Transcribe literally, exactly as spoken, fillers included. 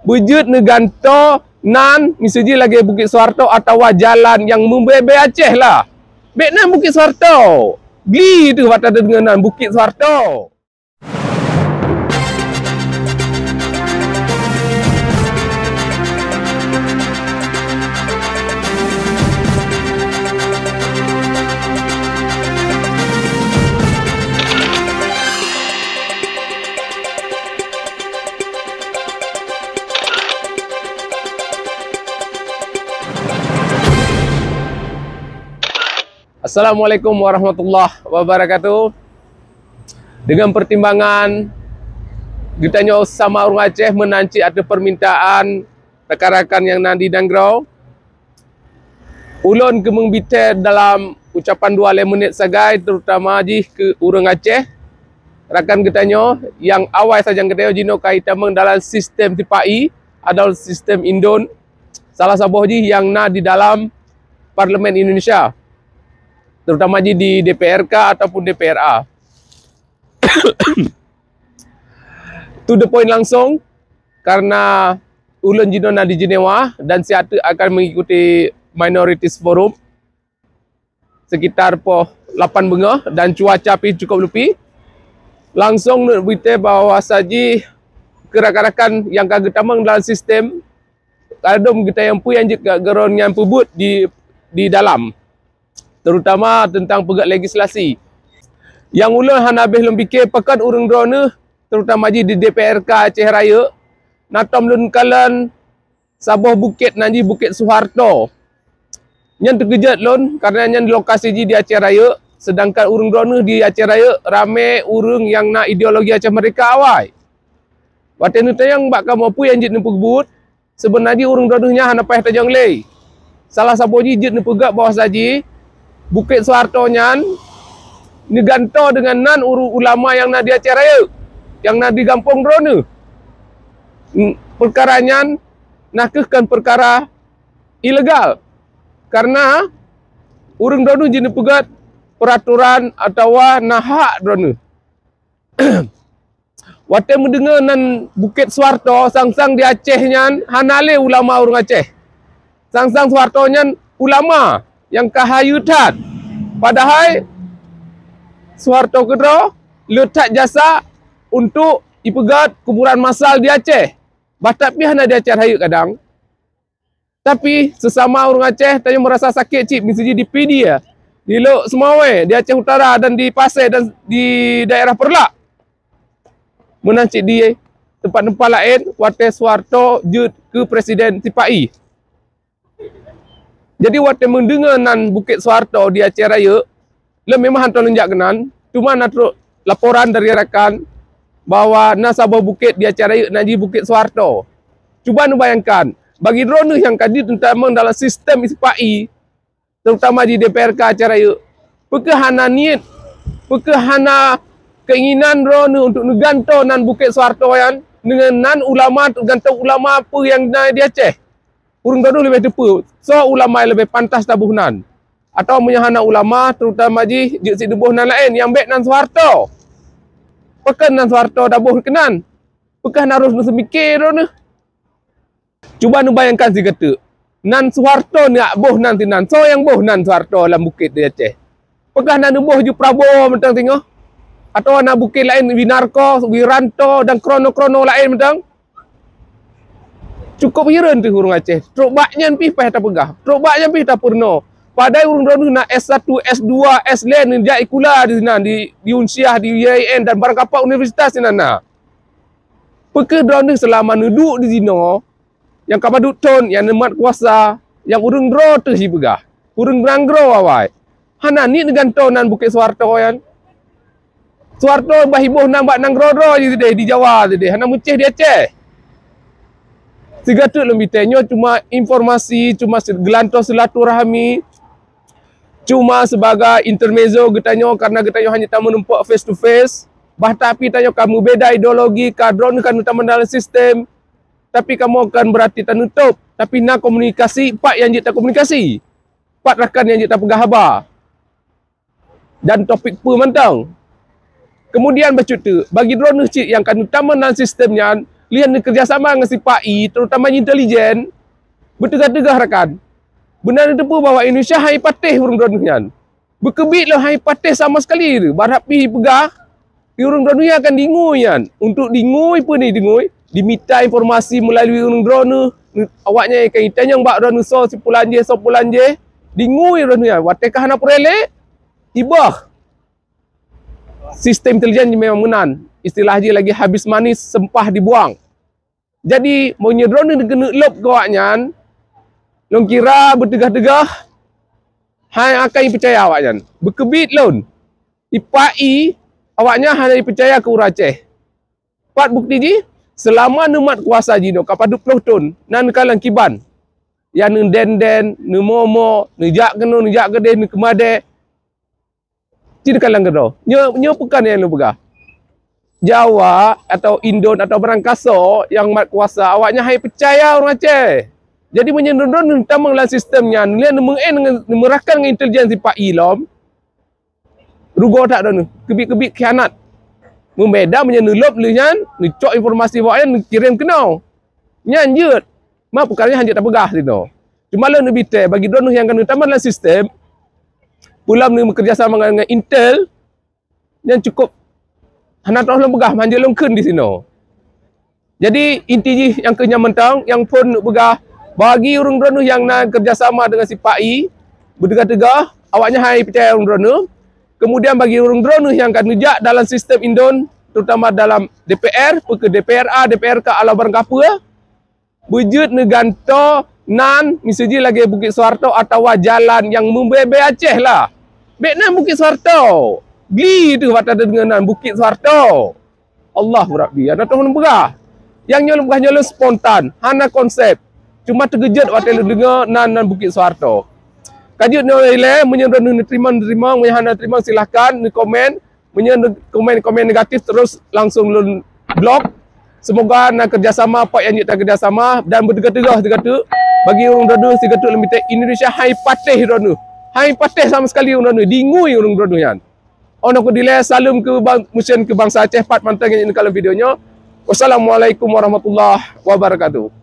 Beujeuet neugantoe nan miseujih lagée Bukét Soeharto atawa jalan nyang meubée-bée Aceh lah. Bék nan Bukét Soeharto. Gli teuh watée tadeungoe nan Bukét Soeharto. Assalamualaikum warahmatullahi wabarakatuh. Deungon peutimbangan geutanyoe sama ureuëng Aceh meunan cit ateueh peumintaan rakan-rakan nyang na di nanggroe, ulôn keumeung bitée dalam ucapan dua lhée meunét sagai, terutama jih keu ureuëng Aceh. Rakan geutanyoe nyang awai sajan geutanyoe jinoe ka itamong dalam sistem sipa-i atau sistem indon, salah saboh jih nyang na di dalam Parlemen Indonesia, terutama jih di D P R K ataupun D P R A. To the point langsung, karena ulôn jinoe na di Jenewa dan siat teuk akan mengikuti Minorities Forum sekitar poh lapan beungoh dan cuaca pih cukup leupie. Langsung neuk bite bahwa saji keu rakan-rakan nyang ka geutamong dalam sistem, kadom geutanyoe peue nyang jeuet ka geuron nyan peubuet di, di dalam, terutama teuntang peugét legislasi. Nyang ulôn hana béh lôn pike pakon ureuëng droeneuh, terutama jih di D P R K Aceh Rayeuk, na tom lôn kalon saboh bukét nan jih Bukét Soeharto. Nyan teukeujot lôn karena nyan lokasi jih di Aceh Rayeuk, seudangkan ureuëng droeneuh di Aceh Rayeuk ramé ureuëng nyang na ideologi Aceh Merdeka awai. Watée neutanyong bak kamoe peue nyang jeuet neupeubuet, seubeuna jih ureuëng droeneuh nyan hana payah tajong lé. Salah saboh jih jeuet neupeugah bahwa saji Bukét Soeharto nyan neugantoe deungon nan ureuëng ulama nyang na di Aceh Rayeuk, nyang na di gampông droeneuh. Peukara nyan na kheueh kon peukara ilegal, karena ureuëng droeneuh jeuet neupeugét peuratoran atawa na hak droeneuh. Watée meudeungoe nan Bukét Soeharto, sang-sang di Aceh nyan hana lé ulama ureuëng Aceh. Sang-sang Soeharto nyan ulama nyang ka hayeue that. Padahai Soeharto keudroe le that jasa untuk ipeugét kuburan masal di Aceh. Bah that pih hana di Aceh Rayeuk kadang. Tapi, seusama ureuëng Aceh, tanyoe meurasa sakét cit miseujih di Pidie, di Lhokseumawe, di Aceh Utara dan di Pasé dan di daerah Peureulak. Meunan cit di teumpat-teumpat laén, watée Soeharto jeuet keu presiden sipa-i. Jadi, watée meudeungoe nan Bukét Soeharto di Aceh Rayeuk, lôn memang hana lôn jak keunan, teuma na trok laporan dari rakan bahwa na saboh bukét di Aceh Rayeuk nan jih Bukét Soeharto. Cuba neubayangkan, bagi droeneuh nyang ka jeuet neutamong dalam sistem sipa-i, terutama di D P R K Aceh Rayeuk, peu kheueh hana niet, peu kheueh hana keinginan droeneuh untuk neugantoe nan Bukét Soeharto nyan, deungon nan ulama, teugantoe ulama peue nyang na di Aceh. Ureuëng droeneuh leubeh teupeue, soe ulama nyang leubeh pantas taboh nan. Atawa meunyoe hana ulama, terutama jih jeuet siduboh nan laén nyang bék nan Soeharto. Pakon nan Soeharto taboh keunan? Peu kheueh hana rôh neuseumike droeneuh? Cuba neubayangkan sigoe teuk. Nan Soeharto neujak boh nan sinan. Soe nyang boh nan Soeharto lam bukét di Aceh? Peu kheueh hana neuboh ju Prabowo mantong singoh? Atawa na bukét laén Winarko, Wiranto dan keurono-keurono laén mantong? Cukup hireuen teuh ureuëng Aceh. Trok bak nyan pih payah tapeugah. Trok bak nyan pih tapeurunoe. Padahai ureuëng droeneuh na S satu, S dua, S laén neujak sikula di sinan, di, di Unsyah, di U I A I N dan barangkapat universitas sinan na. Peu kheueh droeneuh seulama neuduek di sinoe, nyang ka padub thon, nyang neumat kuasa, nyang ureuëng droe teuh jipeugah, ureuëng nanggroe awai. Hana niet neugantoe nan Bukét Soeharto nyan. Soeharto bah jiboh nan bak nanggroe droe jih sideh, di Jawa sideh, hana meucéh di Aceh. Sigoe teuk lôn bitée, nyoe cuma informasi, cuma se-, geulantoe silaturahmi, cuma sibagai intermezzo geutanyoe, karena geutanyoe hana tameurumpok face to face. Bah tapi tanyoe ka meubeda ideologi, ka droeneuh ka neutamong dalam sistem, tapi kamoe kon beurati taneutôb, tapi na komunikasi, pat nyang jeuet takomunikasi, pat rakan nyang jeuet tapeugah haba, dan topik peue mantong. Kemudian bacut teuk, bagi droeneuh cit nyang ka neutamong dalam sistem nyan, Lheuh nyan neukeurjasama ngon sipa-i, terutama intelijen, beuteugah-teugah rakan. Beuna neuteupeue bahwa Indonesia han jipatéh ureuëng droeneueh nyan. Beukeubiet lom han jipatéh sama sekali. Barap pih jipeugah, ureuëng droeneueh nyan akan dingui nyan. Untuk dingui peue ni dingui? Dimita informasi melalui ureuëng droeneueh. Awaknyan akan jitanyong bak droeneueh soe si pulan jih, soe pulan jih. Dingui droeneueh nyan. Watée ka hana peureulée, ibah. Sistem intelijen memang meunan. Istilah jih lagi habis manis sempah dibuang. Jadi, meunyoe droeneueh keuneuk lôb keu awaknyan, lôn kira beuteugah-teugah, han akan jipeucaya awaknyan. Beukeubiet lôn. Sipa-i, awaknyan hana jipeucaya keu ureuëng Aceh. Pat bukeuti jih, seulama neumat kuasa jinoe ka padub ploh thon, na neukalon kiban. Nyang neunden-den, neumomo, neujak keunoe, neujak keudeh, neukeumadée. Cit ka lagée droe. Nyoe, nyoe peue keuh nyang lôn peugah. Jawa atau Indon atau barangkasoe nyang mat kuasa, awaknyan han jipeucaya ureuëng Aceh. Jadi, meunyoe droeneueh tamong lam sistem nyan, lheuh nyan neumeu'en ngon, neumeurakon ngon intelijen sipa-i lom, rugoe that droeneueh. Keubiet-keubiet khianat. Meubeda meunyoe neulôb lheuh nyan, neucok informasi awaknyan, neukirém keunoe. Nyan jeuet. Ma peukara nyan han jeuet tapeugah sinoe. Cuma lôn neubi tée bagi droeneueh nyang ka neutamong lam sistem, peue lom neumeukeurjasama ngon, ngon Intel, nyan cukup hana troh lôn peugah, manjeuet lôn kheun disinoe. Jadi, inti jih nyang keu nyan mantong, nyang phon neuk peugah, bagi ureuëng droeneueh nyang na keurjasama deungon sipa-i, beuteugah-teugah, awaknyan han jipeucaya ureuëng droeneueh. Keumudian, bagi ureuëng droeneueh nyang ka neujak dalam sistem Indon, terutama dalam D P R, peue keuh D P R A, D P R K, alau barangkapeue, beujeuet neugantoe nan miseujih lagée Bukét Soeharto atawa jalan nyang meubée-bée Aceh lah. Bék nan Bukét Soeharto. Gli teuh watée tadeungoe nan Bukét Soeharto. Allahu Rabbi, hana troh lôn peugah. Nyang nyoe lôn peugah nyoe lôn spontan, hana konsep. Cuma teukeujot watée lôn deungoe nan, nan Bukét Soeharto. Ka jeuet nyoe ilée, meunyoe droeneueh neuteurimong, neuteurimong, meunyoe hana teurimong, silahkan neukomen. Meunyoe neu-, komen-komen negatif terus langsung lôn blok. Semoga na kerjasama, pat nyang jeuet takeurjasama dan beuteugah-teugah sigateuk bagi ureuëng droeneueh sigateuk leumitek Indonesia han jipatéh droeneueh. Han jipatéh sama sekali ureuëng droeneueh, dingui ureuëng droeneueh nyan. Ono keu dilée, saleuem keu bang-, musén keu bansa Aceh pat mantong nyang neukalon video nyoe. Wassalamualaikum warahmatullahi wabarakatuh.